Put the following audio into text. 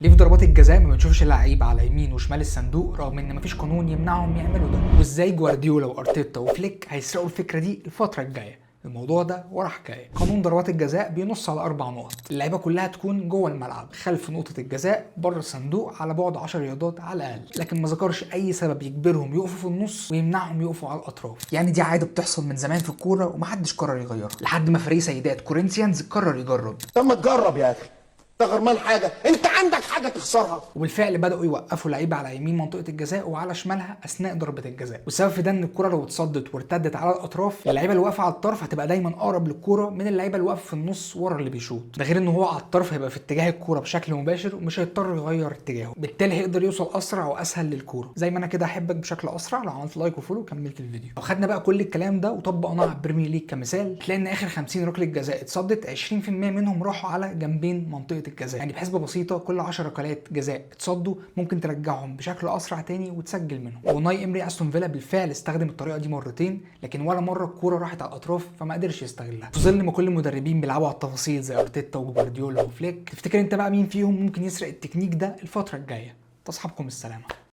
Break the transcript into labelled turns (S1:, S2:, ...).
S1: ليه في ضربات الجزاء ما بنشوفش اللعيبة على يمين وشمال الصندوق رغم ان مفيش قانون يمنعهم يعملوا ده؟ وازاي جوارديولا وارتيتا وفليك هيسرقوا الفكرة دي الفترة الجاية؟ الموضوع ده وراه حكاية. قانون ضربات الجزاء بينص على 4 نقط، اللعيبة كلها تكون جوه الملعب خلف نقطة الجزاء بره الصندوق على بعد 10 ياردات على الاقل، لكن ما ذكرش اي سبب يجبرهم يقفوا في النص ويمنعهم يقفوا على الاطراف. يعني دي عادة بتحصل من زمان في الكورة ومحدش قرر يغيرها، لحد ما فريق سيدات كورنثيانز قرر يجرب.
S2: طب ما تجرب يا اخي، انت غرمان حاجة؟ انت عندك حاجة تخسرها؟
S1: وبالفعل بداوا يوقفوا لعيبة على يمين منطقة الجزاء وعلى شمالها اثناء ضربه الجزاء، والسبب في ده ان الكره لو اتصدت وارتدت على الاطراف، اللعيبة اللي واقفة على الطرف هتبقى دايما اقرب للكورة من اللعيبة اللي واقفة في النص ورا اللي بيشوط. ده غير ان هو على الطرف هيبقى في اتجاه الكورة بشكل مباشر ومش هيضطر يغير اتجاهه، بالتالي هيقدر يوصل اسرع واسهل للكورة. زي ما انا كده احبك بشكل اسرع لو عملت like و follow وكملت الفيديو. لو خدنا بقى كل الكلام ده وطبقناه على البريمير ليج كمثال، تلاقي ان اخر 50 ركلة جزاء اتصدت 20% منهم راحوا على جنبين منطقة الجزاء. يعني بحسبه بسيطة كل 10 ركلات جزاء اتصدوا ممكن ترجعهم بشكل اسرع تاني وتسجل منهم. وناي امري استون فيلا بالفعل استخدم الطريقة دي مرتين، لكن ولا مرة الكورة راحت على الاطراف فما قدرش يستغلها. في ظل ما كل المدربين بيلعبوا على التفاصيل زي ارتيتا وجوارديولا وفليك، تفتكر انت بقى مين فيهم ممكن يسرق التكنيك ده الفترة الجاية؟ تصحبكم السلامة.